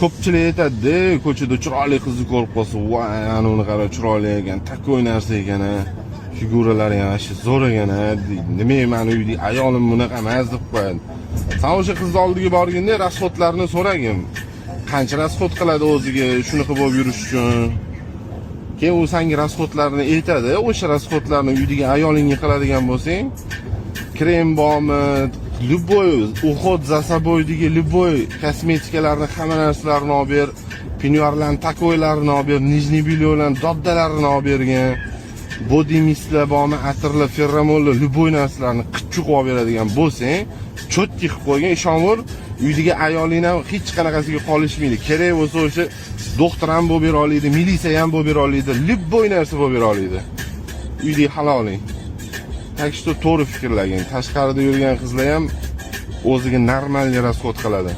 Ko'pchilik aytadi-da, ko'chada chiroyli qizni ko'rib qolsa, "Voy, ana uni qara, chiroyli ekan, такой narsa ekan, a, figuralari ham вообще zo'r ekan, a," deydi. "Nima, mani uyda ayolim bunaqa emas", deb qo'yadi. San o'sha qizni oldiga borganda расход larini so'ragin. Qancha расход qiladi o'ziga shunaqa bo'lib yurish uchun? Keyin u senga расход larni aytadi. O'sha расход larni uydagi ayolingga qiladigan bo'lsang, krem bormi, любой уход за собой degan любой kosmetikalarni, hamma narsalarni olib ber, penyuarlarni такой larini olib ber, нижний бельё larni doddalarini olib bergin, body mistlar bormi, atirlar, feromonlar, любой narsalarni qichchuq olib beradigan bo'lsang, чётко qilib qo'ygan, ishonver, uydagi ayolingni ham hech qanaqasiga qolishmaydi. Kerak bo'lsa, o'sha doktor ham bo'lib bera oladi, militsiya ham bo'lib bera oladi, любой narsa bo'lib bera oladi uydagi haloling. Так что to'g'ri fikrlagin. Tashqarida yurgan qizlar ham o'ziga нормальный расход qiladi.